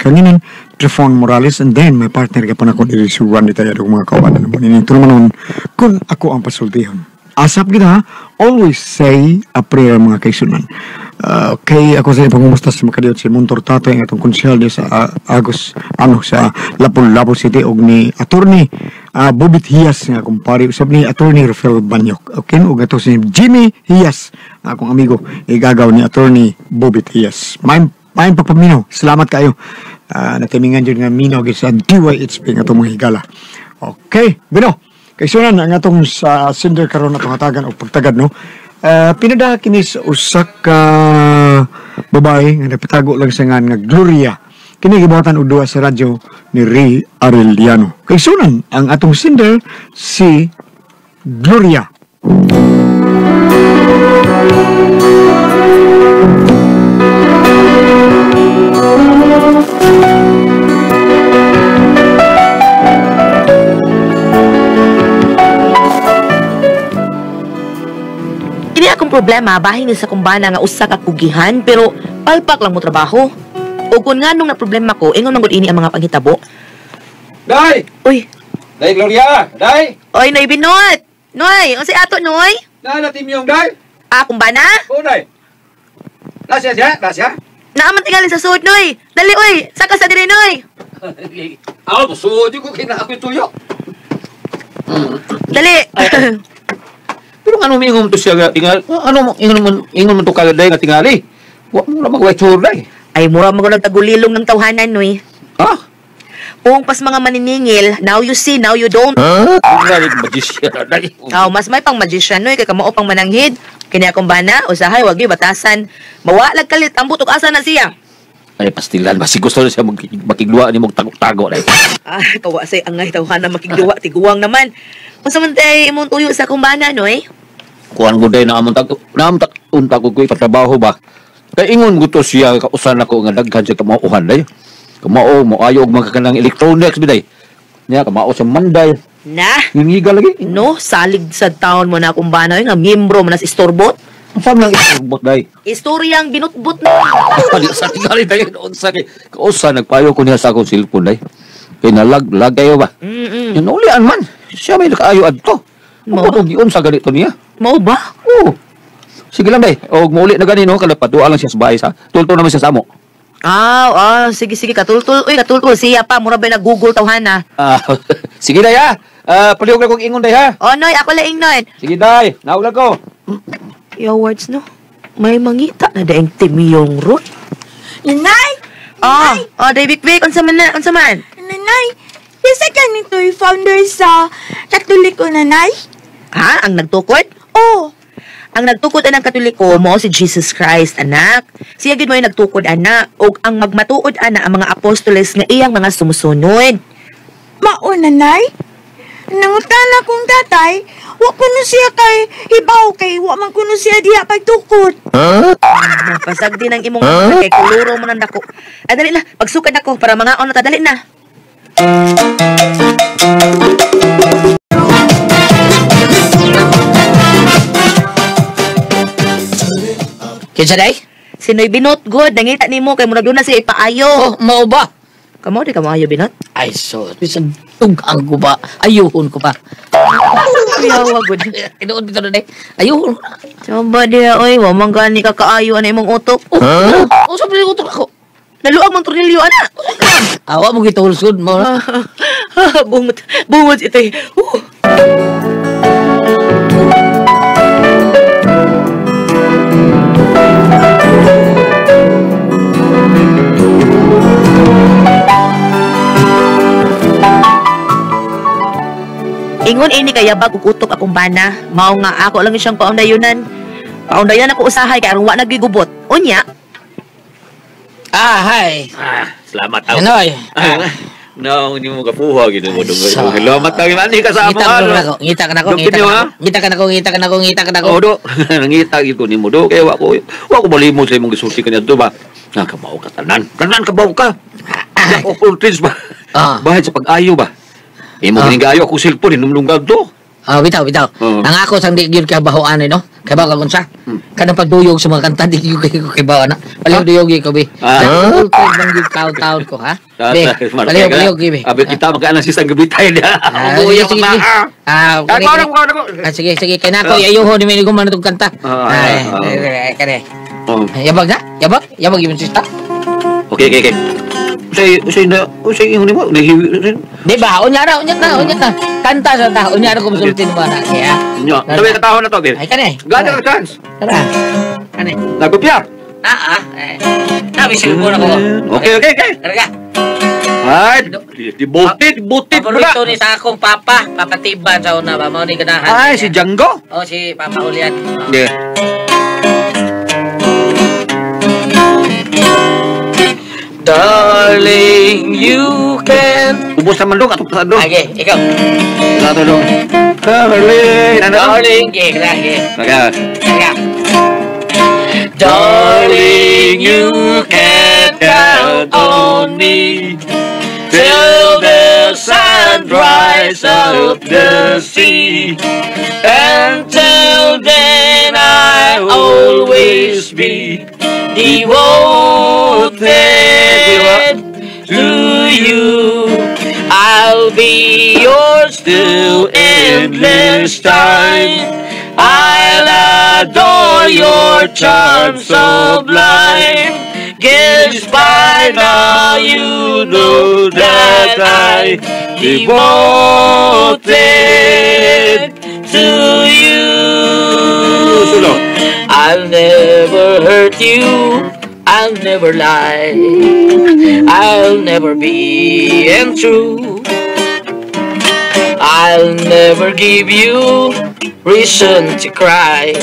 Kanginan, Trifon Morales, and then my partner ka pa na ko diri si Randy Tayado, mga kauban mo nini tulumanon kung ako ang pasultihon. Asap kita ha, always say a prayer mga kaisunan. Okay, ako sa pangumusta sa makadiyot si Montor Tatay ang atong konsehal sa Agos ano sa Lapu-Lapu City og ni Attorney Bobit Hiyas nga kumpare usab ni Attorney Rafael Banyok. Okay, og ato si Jimmy Hiyas akong amigo igagaw ni Attorney Bobit Hiyas. Maayong pagpaminaw. Salamat kayo. Natimingan jud nga minaw gyud sa DYHP nga atong mga higala. Okay, bueno. Kaisunan ang atong sa sender karon atong hatagan og pagtagad no. Pinadaha kini sa usa ka babae nga nagpatago lang sa ngan nga Gloria. Kini gibuhatan og duwa sa radyo ni Ray Arellano. Kaisunan ang atong sender si Gloria. Kini akong problema bahin ni sa kumbana nga usa ka kugihan pero palpak lang mo trabaho. O kung nganong na problema ko, ingon man gud ini ang mga panghitabo. Day! Uy, Day Gloria! Day! oy Noy Binot! Noy, unsay ato Noy? Na na timyong day! Ah, kumbana? Oh day! Na siya siya? Na siya? Naaman tingali sa suod Noy. Dali oy, saka sa diri Noy. Aw, suod ko kina ako tuyo. Dali. Pero ano ingon to siya nga tingali? Ano ingon mo to kagaday nga tingali? Wa mo na magway day. Ay mura mo nagtagulilong ng tawhanan Noy. Ha? Kung pas mga maniningil, now you see, now you don't. Huh? Tingali magician day. Aw, mas may pang magician Noy kay kamao pang mananghid. Kini akong bana, usahay wag gyud batasan. Mawalag kalit ang butok asa na siya. Ay pastilan ba si gusto na siya makigluwa ni mong tago-tago day. Ah, kawa say angay tawhana makigluwa tiguang naman. Unsa man tay imong tuyo sa akong bana Noy? Kuan ko day na among tag unta ko koy patrabaho ba. Kay ingon gusto siya kausan ako nga daghan siya kamauhan day. Kamao mo ayo og mga kanang electronics biday. Nya kamao sa Manday. Na. Ngingiga lagi. No, salig sa taon mo na akong bana nga miyembro mo na sa istorbot. Unsa man ang istorbot day? Istoryang binutbot na. Di sa tingali day unsa kay kausan nagpayo ko niya sa akong cellphone day. Kay nalag-lag kayo ba? Mm. Yun ulian man. Siya may nakaayo adto. Mao Mo og giunsa ganito niya. Mao ba? Oo. Sige lang day. Og muuli na gani no kada padua lang siya sa bahay sa. Tulto naman siya sa amo. Ah, sige sige katultul. Uy, katultul siya pa mura ba na Google tawhana. Ah, sige day ha. Palihog lang kog ingon day ha. Oh, Noy, ako laing Noy. Sige day, naulag ko. Yo words no. May mangita na daing timiyong ron. Nanay! Oh, oh, David Vic, unsa man na, unsa man? Nanay, isa ka nito'y founder sa Katoliko, Nanay? Ha? Ang nagtukod? Oh, Ang nagtukod anang Katoliko mo si Jesus Christ, anak. Siya gid mo yung nagtukod ana ug ang magmatuod ana ang mga apostoles nga iyang mga sumusunod. mao, Nanay. Nangutana kong tatay, wa kuno siya kay hibaw kay wa man kuno siya diha pagtukod. Pasag din ang imong huh? Kay kuluro mo nang dako. Ay, dali na, pagsukad ako para mga na ta, dali na. Kinsa day? Si Noy Binot good, nangita nimo kay murag doon na siya ipaayo. Oh, mao ba? Kamo di ka maayo Binot? Ay so, bisan tugang ko ba? Ayuhon ko pa. Yawa good. Tinuod bitaw na day. Ayuhon. Coba dia oy, wa man gani ka kaayo ana imong utok. Oh, huh? Oh, sabi ko utok ako. Naluag man tornilyo ana. Awa mo gitulsod mo. Bungot, bungot ito. Ingon ini kaya bag utok akong bana. Mao nga ako lang siyang paundayunan. Paundayan ako usahay kay aron wa nagigubot. Unya. Ah, hi. Ah, salamat aw. Anoy. No, hindi mo kapuha gid mo dong. Salamat kay mani ka sa amo. Ngita ka nako, ngita ka nako, ngita ka nako, ngita ka nako, ngita ka nako. Oh, do. Nangita gid ko nimo do kay wa ko malimot sa imong gisulti kaniadto ba. Nakabaw ka tanan. Tanan kabaw ka. Ako ba? Bahay sa pag-ayo ba? Imo gining gaayo ako cellphone hinumlunggag do. Ah, bitaw, bitaw. Oo. Ang ako sang di gyud kabahoan eh, no? Kabaw ka unsa? Kanang pagduyog sa mga kanta di gyud kayo kabaw na. Paliw duyog gyud ko be. Ah. Ultod man gyud taon ko ha. Be, paliw paliw gyud be. Abi kita magkaanan si sang gabitay niya. Ah, Ang sige, uya sige, pa. sige. Ah, Ako, ako, ako. Ah, sige, sige. Kaya na ako, ayuho ni Minigo man itong kanta. Ah, Ay, ah, ah. ay, kare. Oh. Yabag na? Yabag? Yabag yung sista? Okay, okay, okay. Usay na, usay ingon nimo, nahiwi. Di ba? Unya na, unya na, unya na. Kanta sa ta, unya na kumusultin mo na. Kaya, Nya, sabi ka taon na to, Bill. ay, kane. Gada ka chance. Tara. Kane. Nagupya. Ah, ah. Eh. Nabi, cellphone ako. Okay, okay, okay. Tara ka. Ay, di butit Paborito ni sa akong papa. Papa Tiban sa una ba? Mao ni ganahan. Ay, si Django. Oh, si Papa Julian. Oh. Yeah. Darling, you can... Ubos naman dong, atong pasado. Okay, ikaw. Ato dong. Darling, ano? Darling, okay, okay. Okay. Tara. Darling, you can count on me till the sun dries up the sea. Until then, I'll always be devoted to you. I'll be yours till endless time. I'll adore your charms sublime. Guess by now you know that I devoted to you. Sulo. I'll never hurt you. I'll never lie. I'll never be untrue. I'll never give you reason to cry.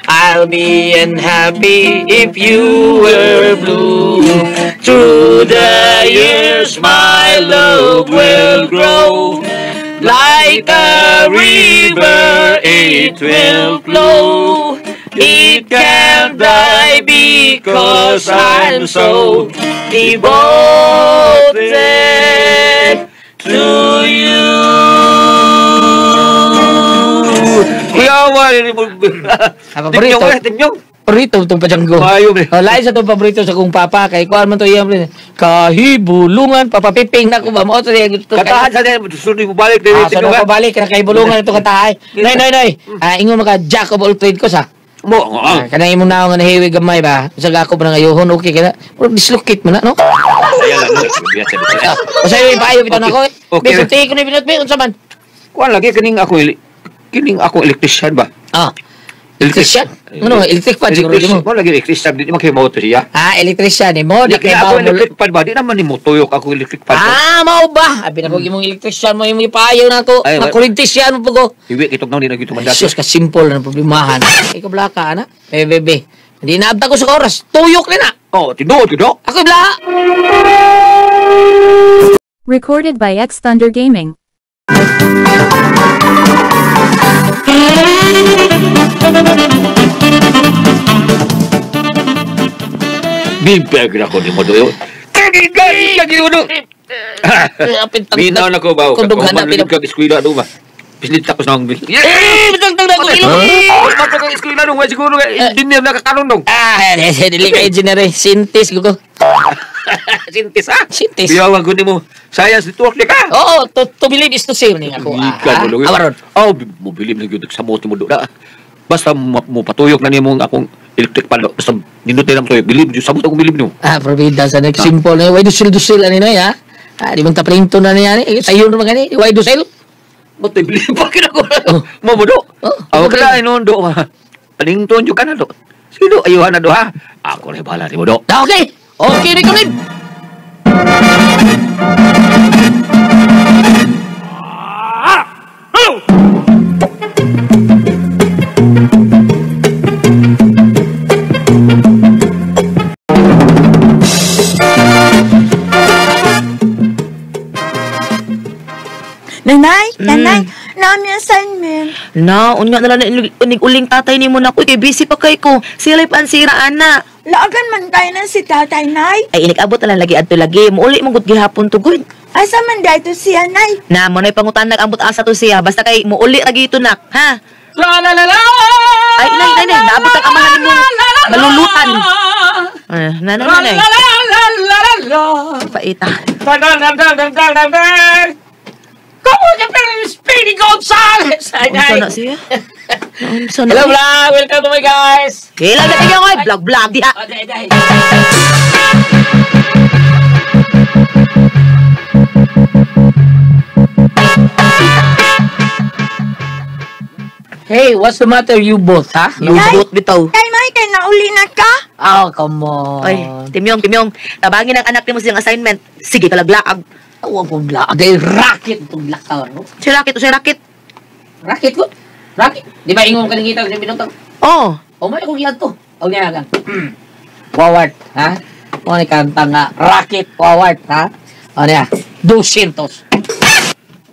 I'll be unhappy if you were blue. Through the years my love will grow. Like a river it will flow. It can't die because I'm so devoted to you. Kuya, wala mo. Paborito. Timyong. Paborito itong pajanggo. Maayo, bre. Oh, lain sa itong paborito sa kong papa. Kay kuan man to iya. Kahibulungan, papapiping na ko ba? Mao to siya gusto. Katahan sa niya, susunod mo balik. Ah, sunod mo balik. Kahibulungan ito katahay. Nay, nay, nay. Ah, ingon maka jack of all trade ko sa. Mo, ah. Kanang imong naong nga nahiwi gamay ba? Sa gako pa nga ayuhon, okay ka na. Pero dislocate mo na, no? Ayan lang, no. Biya sa biya. O sa'yo, ipaayo bitaw na ako. Okay. Bisulti ko na binot, unsa man? Kuan lagi kining ako electrician ba? Ah. Electrician? Ano, electric fan siguro mo. Mo lagi electrician, di man kay mo to siya. Ah, electrician ni mo, di Di kay ako mo. Electric fan ba? Di naman ni mo tuyok ako electric fan. Ah, mao ba? Abi na ko imong electrician mo imong ipaayo na to. Ay, Makurintisyan mo pugo. Iwi kitog nang di na gyud mandato. Sus, ka simple na problemahan. Ikaw blaka ana. Bebe, bebe. Hindi naabta ko sa oras. Tuyok na na. Oh, tinuod gyud. Ako blaha. Recorded by X Thunder Gaming. Bibig na ko ni mo doyo. Kagi kagi uno. Minaw na ko ba? Kung dughan na pinag kag eskwela do ba? Pislit tapos na ang Eh, bitang na ko ilo. Mato kag eskwela do siguro engineer na kakanon dong. Ah, dili ka engineer, sintis ko. Sintis ha? Sintis. Biyaw ang mo. Science network ni ka. Oo, to believe is to save ni ako. Gikan mo Awaron. Oh, mo believe na gyud sa mo do na. Basta mo patuyok na nimo ang akong electric pan. Basta nindot na lang tuyok. Believe jud sabot akong believe nimo. Ah, probida sa next simple na. Why do sell do sell ani na ya? Ah, di bang taprinto na niya ni? Sayon naman gani. Why do sell? Ba't believe pa kina ko? Oh. Mo mo do. Oh, Aw kala inon do. Palington jud ka na do. Sino ayuhan na do ha? Ako na bahala nimo do. Ah, okay. Okay ni kunin. Nanay, nanay, nami assignment. Na, unya na lang na unig-uling tatay ni mo na ko, kay busy pa kay ko. Sila pa ang siraan na. Laagan man kayo na si tatay, nay. Ay, inig-abot na lang lagi adto lagi. Muuli mong gud gihapon to gud. Asa man dahito siya, Nay? Na mo na'y pangutan nag-ambot asa to siya. Basta kay muuli ra gito nak, ha? La la la la. Ay, nay, nay, nay, naabot ang amahan nimo. Malulutan. Na na La na, la nay. la la la la la. Paita. Dang dang dang dang dang dang dang dang. Como que pero Speedy Gonzales? Ay, Unsa ay. na siya? Unsa na? Hello vlog, welcome to my guys. Kailan na kayo oy, vlog vlog diha. Oh, day, day. Hey, what's the matter you both, ha? You both bitaw. Tay, May, kay nauli na ka? Oh, come on. Ay, Timyong, Timyong, tabangin ang anak nimo siyang assignment. Sige, kalaglaag. Awa kong laag. Day, racket itong lakaw, no? Si racket, si racket. Racket ko? Racket? Di ba ingon ka nangita sa binutang? Oh, O may akong iyan to. O niya lang. Wawart, ha? O ni kanta nga, racket, wawart, ha? O niya, 200.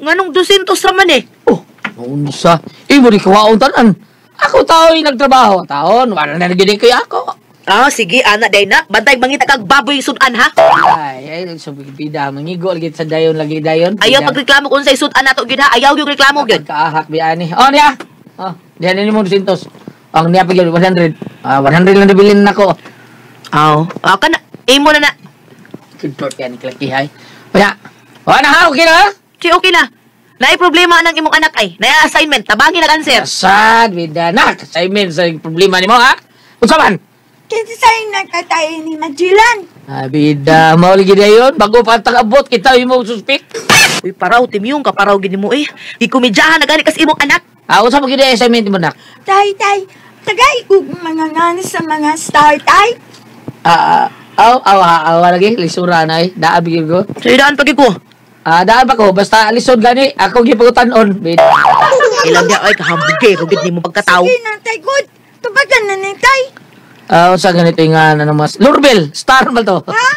Nganong 200 raman eh. Oh, unsa? Imo ni kawaon tanan. Ako tao'y nagtrabaho. Taon, wala na nagiging kay ako. Ah, sige, ana day na. Bantay mangita kag baboy sudan ha. Ay, ay, so bida, mangigo lagi sa dayon, lagi dayon. Ayaw pagreklamo kung sa sudan nato gyud ha. Ayaw yung reklamo gyud. Kaahak biani. Oh, niya. Oh, diyan ni mo 200. Ang niya pa gyud 100. Ah, 100 lang nabilin nako. Aw, ah, kana imo na na. Kidort yan klakihay. Wala. Wala na ha, okay na? Si okay na. Naay problema nang imong anak ay. Naay assignment, tabangin ang answer. Sad bida nak. Assignment sa problema nimo ha. Unsa man? Kinsa sa'yo nagkatay ni Magellan? Ah, bida, mao lagi dayon bago pa abot kita imong suspect. Uy, paraw Timyong, kaparaw gid nimo eh. Gikomedyahan na gani kas imong anak. Ah, unsa pa gid assignment mo nak? Tay, tay, tagay kog mga ngan sa mga star, tay. Ah, aw aw aw lagi lisura na eh. Naa bigil ko. Sa idaan pagi ko. Ah, daan pa ko basta lisod gani ako gipagutan-on. Bida. Ilang dia ay kahambugero gid nimo pagkatawo. Sige na, tay, good. Tubagan na ni, tay. Ah, unsa ganito yung ano mas Lurbel, star ba to? Ha?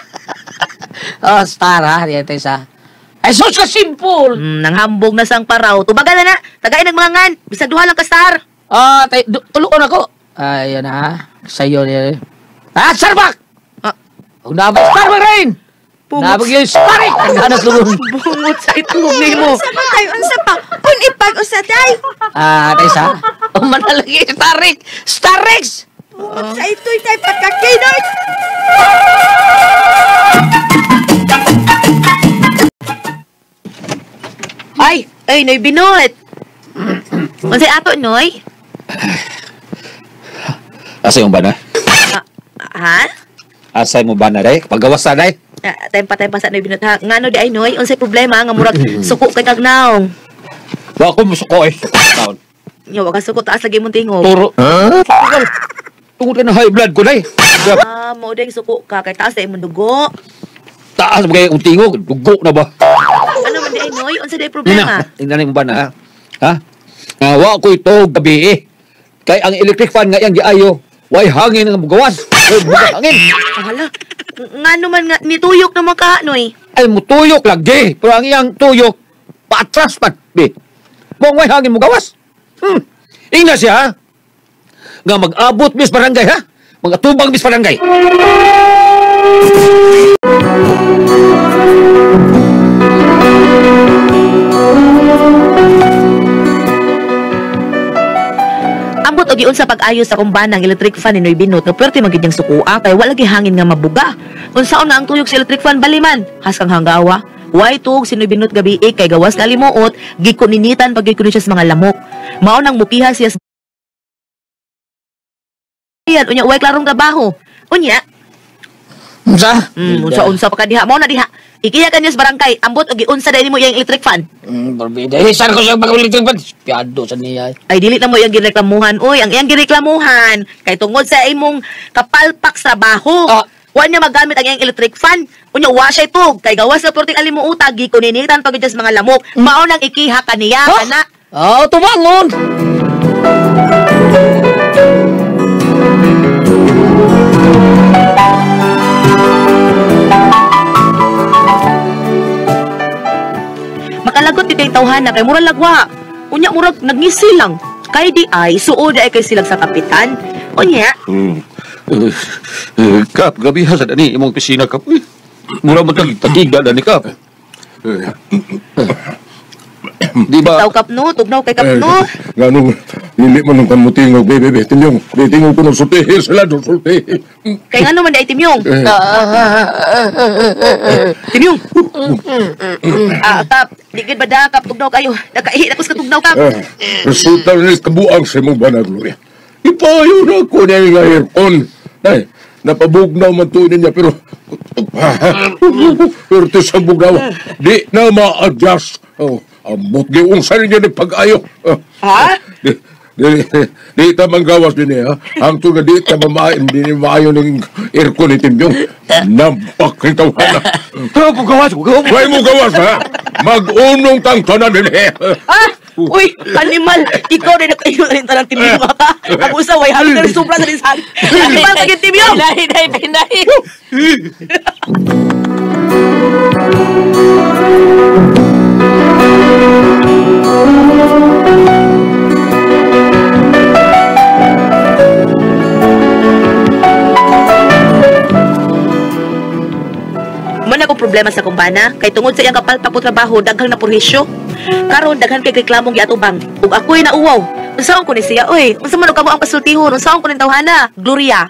Oh, star ha, diyan tayo sa. Ay, sus ka simple. Nanghambog na sang paraw. Tubagan na na. Tagay ng mga ngan. Bisag duha lang ka star. Ah, tay tulungan ako. Ayun na ha. Sa'yo niya. Ah, Starbuck! Ah. Huwag na ba Starbuck rin? Pungot. Nabag yung Starbuck! Ang ganas lungon. Bungot sa itlog nimo. Unsa pa tayo, unsa pa? Kun ipag usa, tay. Ah, tayo sa. Oh, manalagi Starbuck! Starbucks! Bungot sa ito'y tay, pagkakinoy. Ay, ay Noy Binot. Unsay ato Noy? Asa yung bana? Ah, ha? Asa mo bana day? Pagawas sa day? Ah, tempa sa Noy Binot ha. Ngano di ay Noy? Unsay problema nga murag suko kay kag naong? Wa ko musuko eh. Taon. Nya wa ka suko taas lagi mong tingog. Turo. Tungod ka ng high blood ko day. Ah, mo ding suko ka kay taas sa imong dugo. Taas ba kayo ang tingog? Dugo na ba? Ano man di ay Noy? Unsa di problema? Tingnan mo ba na, ha? Ha? Nga, wa ko ito gabi eh. Kay ang electric fan nga yang giayo, way hangin nga mugawas. Way buga hangin. Ah, hala. Ngano man nga nituyok naman ka Noy? Ay mutuyok lagi, pero ang iyang tuyok patras pa be. Mong way hangin mugawas. Ingna siya ha? Nga mag-abot mis barangay ha? Mag-atubang mis barangay. Ambot og giunsa pag-ayo sa kumbanang electric fan ni Noy Binot nga puwerte man gid niyang sukua kay wala gi hangin nga mabuga. Unsaon nga ang tuyok sa electric fan baliman? Haskang hanggawa. Way tuog si Noy Binot gabi eh, kay gawas nga limuot, gikuninitan pag gid siya sa mga lamok. Mao nang mukiha siya sa Yan, unya way klarong trabaho. Unya, Unsa? Unsa-unsa pa ka diha. Mao na diha. Ikiya ka niya sa barangay. Ambot og giunsa dahil nimo iyang electric fan. Barbida. Eh, saan ko siya pag-electric fan? Piado sa niya. Ay dili na mo iyang gireklamuhan. Uy, ang iyang gireklamuhan kay tungod sa imong kapalpak sa trabaho. Ah. Wa niya magamit ang iyang electric fan. Unya wa siya itog kay gawas sa porting alimuota gikuninitan pag sa mga lamok. Mao nang ikiha kaniya Ha? kana. Oh, tumangon! Makalagot gyud kay tawhana kay murag lagwa. Unya murag nagngisi lang. Kay di ay suod ay kay silag sa kapitan. Unya, Kap, gabi ha sa dani imong pisina kap. Uy, mura man kag tagiga dani kap. Di ba? Tao kap no, tugnaw kay kap no. Nganong dili man nung kamutingog, bebe, Timyong. Di tingog ko nung sultihi sila, nung sultihi. Kay ngano man di ay Timyong? Timyong. Kap, di gid ba da kap tugnaw kayo. Nakaihi na ko sa tugnaw kap. Resulta rin kabuang sa imong bana, Gloria. Ipayo na ko niya nga aircon. Ay, napabugnaw man to niya, pero pero sa bugnaw, di na ma-adjust. Oh, ambot giung sa ninyo ni pag-ayo. Ha? Di ta manggawas din eh, ha? Hangtod nga di ta di maayo ng aircon ni Timyong. Nampak ni tawhana. Pero kung gawas, Way mo gawas, ha? Mag-unong tang tanan din eh. Ha? Uy, animal, ikaw rin nakayo na rin tanang Timyong ka. Ang usa, way hanggang na sobra sa lisan. Animal ka yung Timyong! Pinay, pinay, pinay. Man ako problema sa kumbana, kay tungod sa iyang kapalpak o trabaho, daghang napurhisyo. Karon daghan kay reklamong giatubang. Ug ako'y nauwaw. Unsaon ko ni siya, oy? Unsa man og kamo ang pasultihon? Unsaon ko ning tawhana? Gloria.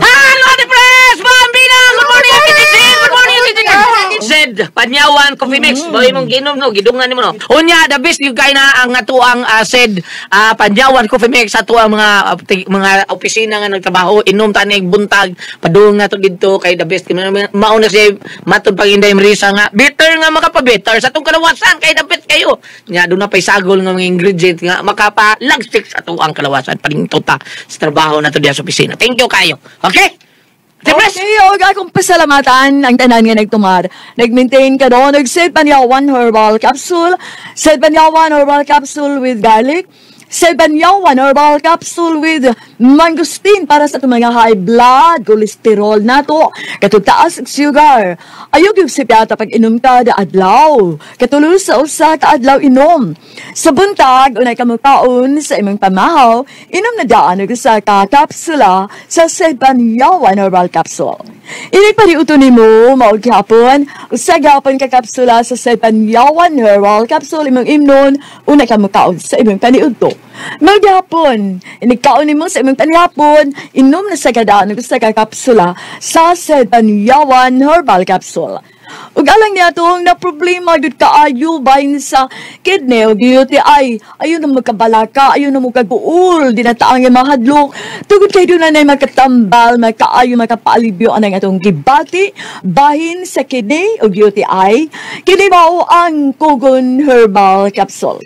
Hello, Ate Pres! Bambina! Good morning, Ate Tintin! Good morning, Ate Tintin! Zed, Panyawan, Coffee Mix. Boy, mong ginom, no? Gidungan nimo, no? Unya, the best yung kay na ang atuang Zed, Panyawan, Coffee Mix, ato ang mga opisina nga nagtrabaho, inom tanig buntag, padung na to didto kay the best. Mauna siya, matod pag Inday Marisa nga, bitter nga makapabitter sa atong kalawasan, kay the best kayo. Nya, doon na pa'y sagol nga mga ingredient nga, makapalagsik sa atuang kalawasan, palingtota sa trabaho na to diya sa opisina. Thank you kayo. Okay? Okay, og akong pasalamatan ang tanan nga nagtumar. Nag-maintain ka doon, nag-Sed Panyawan Herbal Capsule, Sed Panyawan Herbal Capsule with garlic, Sed Panyawan Herbal Capsule with mangosteen para sa itong mga high blood, cholesterol nato, katutaas og sugar. Ayaw yung sipyata pag inom ka da adlaw. Katulo sa usa ka adlaw inom. Sa buntag, unay ka mukaon sa imong pamahaw, inom na daan og usa ka kapsula sa Sed Panyawan Herbal Capsule. Inig pariuto nimo mao gihapon, usa gihapon ka kapsula sa Sed Panyawan Herbal Capsule imong imnon, unay ka mukaon sa imong paniudto. Maghapon, inigkaon nimo sa imong panihapon, inom na sa gadaan og usa ka kapsula sa Sed Panyawan Herbal Capsule. Ug alang niya itong na problema gud kaayo bahin sa kidney o UTI. Ayun na magkabalaka, ayun na magkaguol, di na taang yung mahadlok. Tugod kay doon na na'y magkatambal, magkaayo, magkapaalibyo anang atong gibati, bahin sa kidney o UTI. Kini mao ang Kugon Herbal Capsule.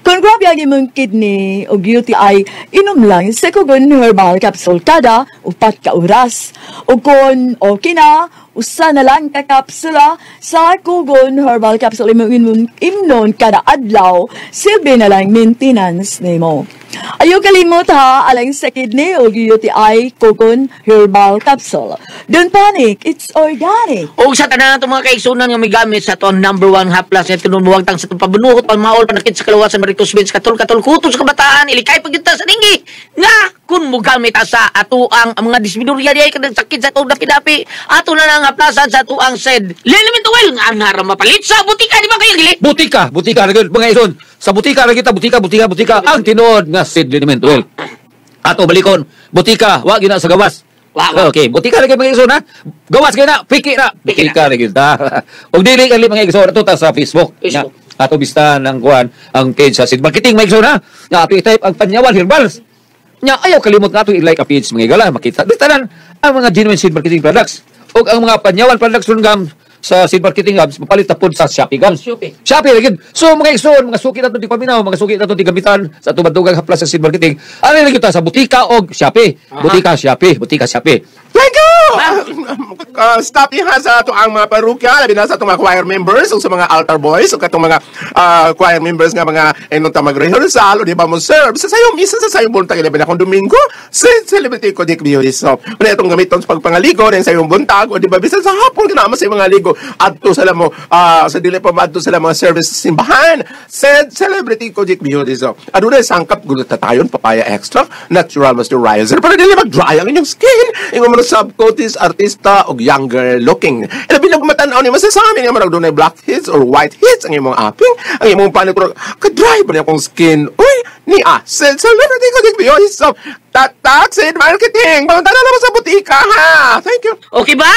Kung grabe ang imong kidney o UTI, inom lang sa Kugon Herbal Capsule kada 4 ka oras. O kung okay na, usa na lang ka kapsula sa Kugon Herbal Capsule imong imnon kada adlaw, silbi na lang maintenance nimo. Ayaw kalimot ha, alang sa kidney o UTI, Kugon Herbal Capsule. Don't panic, it's organic. O sa tanan itong mga kaigsunan nga may gamit sa itong number 1 haplas nga tinumuwag tang sa itong pabunuhot, pamaol, panakit sa kalawasan, Maritos Beach, katol-katol, kutos sa kabataan, ilikay pagyunta sa dinggi. Nga, kung mo gamit sa atuang ang mga dismidurya diay kadang sakit sa itong dapi-dapi, ato na lang haplasan sa atuang Sed Liniment Oil nga ang nara mapalit sa butika, di ba kayo gili? Butika, butika, mga ison. Sa butika, kita, butika, butika, butika, ang tinuod nga Sed Liniment Oil. Ato balikon, butika, wa gina sa gawas. Wa. Okay, butika lagi mga igsoon ha. Gawas kayo na, piki na. Butika lagi ta. Og dili kali mga igsoon ato ta sa Facebook. Facebook. Na, ato bista ng kuan ang page sa Sid Marketing mga igsoon ha. Nga ato i-type ang Panyawan Herbals. Nya ayaw kalimot nga ato i-like ang page mga igala, makita di tanan ang mga genuine Sid Marketing products. Og ang mga Panyawan products ron gam sa Sid Marketing Hubs mapalit na pod sa Shopee gams. Shopee. Shopee lagi. So mga igsoon, mga suki nato di paminaw, mga suki nato di gamitan sa atong bandugang haplas sa Sid Marketing. Ano lagi ta sa butika og Shopee. Aha. Butika Shopee, butika Shopee. Thank you! Stop ha sa ato ang mga parokya, labi na sa atong mga choir members o sa mga altar boys o katong mga choir members nga mga inon ta mag-rehearsal o di ba mo serve sa sayong misa sa sayong buntag, labi na kung Domingo sa Celebrity Kojic Beauty Soap. Una itong gamiton sa pagpangaligo rin sa iyong buntag o di ba bisan sa hapon kinama sa iyong mga ligo adto sa mo sa dili pa maadto sa mga service sa simbahan. Said Celebrity Kojic Beauty Soap. Adunay sangkap glutathione, papaya extract, natural moisturizer para dili mag-dry ang inyong skin. Ingon mo na subcutis artista og younger looking. Ilabi na matan-aw ni masasabi nga marag dunay blackheads or whiteheads ang imong aping, ang imong panit ka-dry ba niya akong skin. Uy, ni sa Celebrity Kojic Beauty Soap. Tatak sa marketing. Punta na naman sa butika ha. Thank you. Okay ba?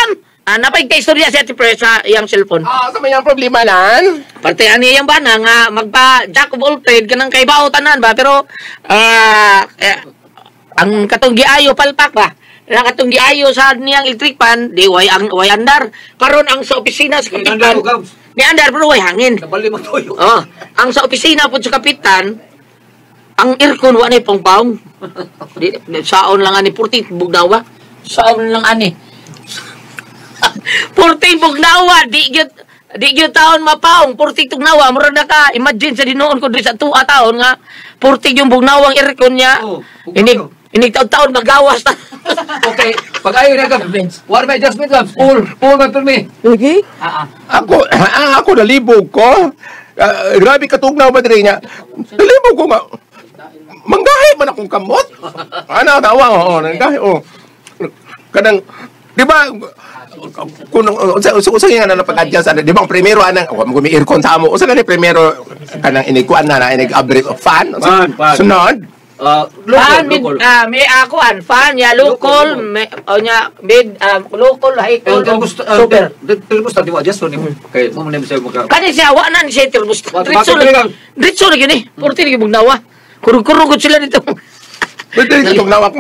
Napay kay istorya si Ate Pre sa iyang cellphone. Sa may ang problema nan. Parte ani iyang bana nga magpa jack of all trade kanang kay bao tanan ba, pero ang katong giayo palpak ba. Ang katong giayo sa niyang electric fan di way ang way andar. Karon ang sa opisina sa kapitan. Ni andar pero way hangin. Nabali magtuyo. Oh, ang sa opisina pud sa kapitan ang aircon wa ni pongpaong. Di saon lang ani 40 bugnawa. Saon lang ani. 40 bugnawa di gyud taon mapaong 40 tugnawa, murag na ka imagine sa dinuon ko diri sa tuwa taon nga 40 yung bugnawang aircon niya. Oh, inig inig taon-taon magawas ta. Okay, pag ayaw na Gabs, war may adjustment Gabs. Full, full man permi. Okay? Ako, ako nalibog ko. Grabe katugnaw ba diri niya. Nalibog ko nga. Manggahi man akong kamot. Ano, tawa, oo, nanggahi, oh. Kanang, di ba, kung unsa unsa nga na pag-adjust ana, di ba ang primero anang ako mo aircon sa amo, unsa gani primero kanang inigkuan na na inig upgrade of fan. Fan, fan. Sunod. Fan Local, mid local. May ako an fan ya local may o nya mid local high Eh, cool super. Termostat di ba adjust ni mo. Kay mo man siya maka. Kani siya wa na ni siya termostat. Wa- Diretso bakit lang. Diretso lang yun eh. 40 lagi bugnawa. Kurog-kurog sila dito. Pwede katugnaw ako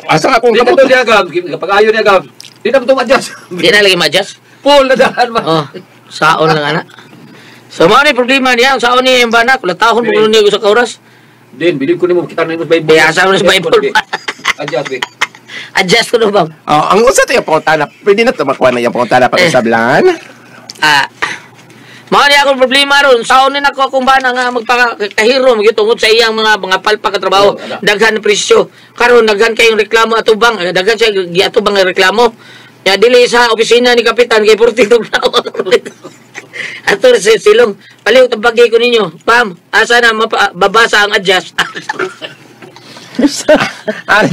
asa akong Di kamot. na to niya Gabs, pag ayaw niya Gabs. Di na mo to adjust. Di na lagi ma-adjust. Full na daan ba. Oh, saon lang ana. So mao ni problema niya, saon ni yung bana, kulatahon mo niya sa kauras. Din, bilib ko nimo kita na nimo sa Bible. Di, asa mo na sa Bible. Adjust be. Adjust ko na ba? Oh, ang unsa to yung pangutana, pwede na to makuha na yung pangutana pag usablan. Mao ni akong problema ron. Saon ni nako akong bana nga magpakahiro magyud tungod sa iyang mga palpak ka trabaho. Daghan presyo. Karon daghan kayong reklamo atubang, daghan siya giatubang nga reklamo. Ya dili sa opisina ni kapitan kay 42 na. Ato sa silong, paliw tabagay ko ninyo. Pam, asa na babasa ang adjust.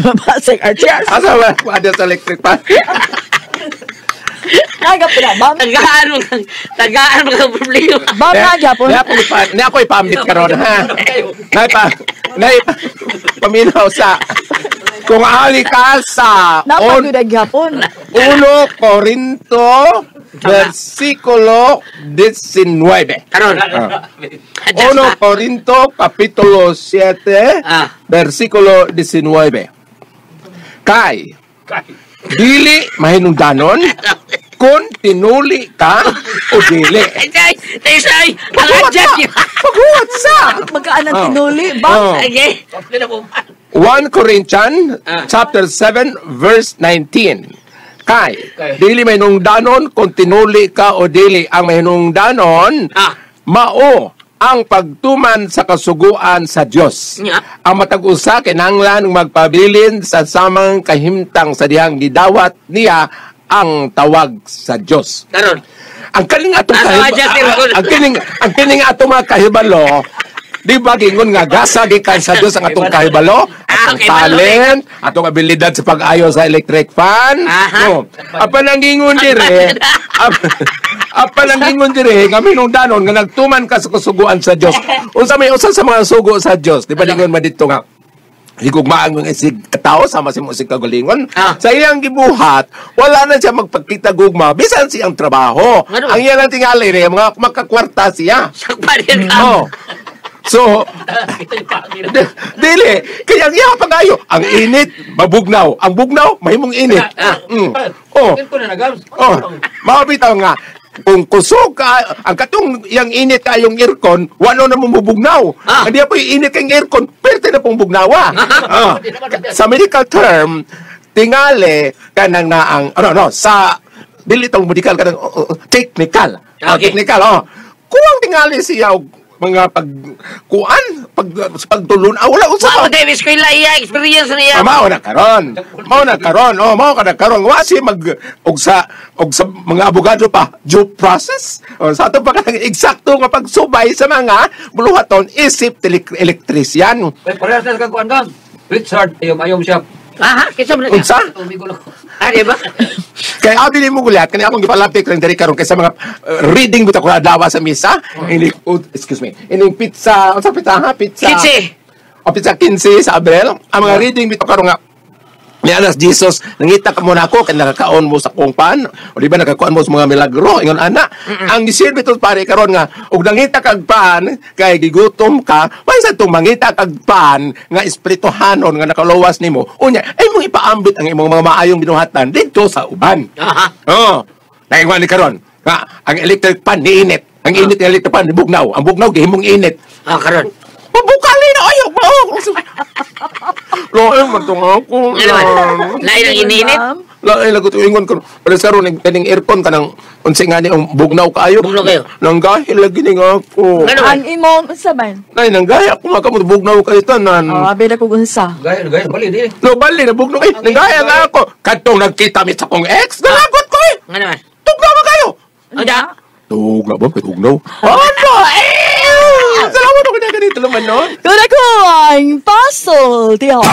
Mabasag adjust. Asa ba adjust electric fan? Nagapon na, bam. Tagaan mo kang problema. Bam na gyapon. Ni ako ipamit karon ha. Nay pa nay paminaw sa kung ali ka sa Napagod ang gyapon. 1 Corinto versikulo 19. Karon. 1 Corinto kapitulo 7 versikulo 19. Kay dili mahinungdanon kung tinuli ka o dili. Ay, ay, ay, ang adjust yun. Paghuwat sa. Magkaan ang tinuli, bam. Oh. Okay. 1 Corinthians chapter 7 verse 19. Kay dili mahinungdanon kung tinuli ka o dili. Ang mahinungdanon mao ang pagtuman sa kasuguan sa Dios. Yeah. Ang matag usa kinahanglan magpabilin sa samang kahimtang sa dihang gidawat niya ang tawag sa Dios. Karon. Ang kaning atong ang kining atong mga kahibalo, di ba gingon nga gasa gikan sa Dios ang atong kahibalo, atong talent, atong abilidad sa pag-ayo sa electric fan. No. Apan ang gingon dire, apan ang gingon dire nga minungdanon nga nagtuman ka sa kasuguan sa Dios. Unsa may usa sa mga sugo sa Dios, di ba lingon man didto nga higugmaan ng isig katao sama si musig kagalingon. Sa iyang gibuhat, wala na siya magpakita gugma bisan siyang trabaho. Ano? Ang iyang tingali rin, mga makakwarta siya. Oh. So, dili, kaya ang iya pag-ayo, ang init, mabugnaw. Ang bugnaw, mahimong init. Mm. Oh. Oh, mabitaw nga kung kusog ka, ang katong yang init kayong aircon, walo na mong bubugnaw. Hindi po yung init kayong aircon, pwerte na pong bugnawa. Sa medical term, Tingali kanang naang ano no sa dili tong medical kanang technical. Ah, Okay. technical oh. Kuwang tingali siya og mga pag kuan pag pagtulon ah, wala unsa Wa ba? mo tayo eskwela iya, experience niya. Ah, mao na karon. Mao na karon. Oh, mao ka na karon. Wa siya mag og sa mga abogado pa due process. O, sa ato pa kanang eksakto nga pagsubay sa mga buluhaton isip electrician. Ay, parehas na kang kuan kang. Richard, ayom ayom siya. Aha, kinsa man na? Unsa? Ah, di ba? Kay abi ni mo gulat kani akong gipalapit rin diri karon kay sa mga reading bitaw ko adlaw sa misa. Ini oh, excuse me. Ining pizza, unsa pizza ha? Pizza. 15. O pizza 15 sa Abril. Ang mga reading bitaw karon nga ni anas Jesus, nangita ka muna ako kay nakakaon mo sa kong pan o di ba nakakaon mo sa mga milagro ingon ana. Ang gisilbi to pare karon nga og nangita kag pan kay gigutom ka, may sa tong mangita kag pan nga espirituhanon nga nakalawas nimo unya ay mong ipaambit ang imong mga maayong binuhatan didto sa uban. Aha. Oh, naingon ni karon nga ang electric pan niinit. Ang init ng electric pan bugnaw. Ang bugnaw gihimong init. Ah, karon. Mabukali na ayo mao. Lain man tong ako. Ano man? Lain ang iniinit? Lain lagot ingon ko. Pero sa ron kaning aircon kanang unsa nga ni ang bugnaw kaayo. Bugnaw kayo? Nanggahil lagi ning ako. Ano man? Ang imong unsa man? Nay nanggaya ako nga kamo bugnaw kayo tanan. Oh, abi na kog unsa. Gaya, gaya, bali, di. No bali na bugnaw kay nanggaya nga ako. Kadtong nagkita mi sa akong ex, nalagot ko eh. Ano man? Tugnaw ba kayo? Ang da? Tugnaw ba? Kay tugnaw. Ano? Eh! Salamat ako na ganito naman no. Kung ako ang pasultihon.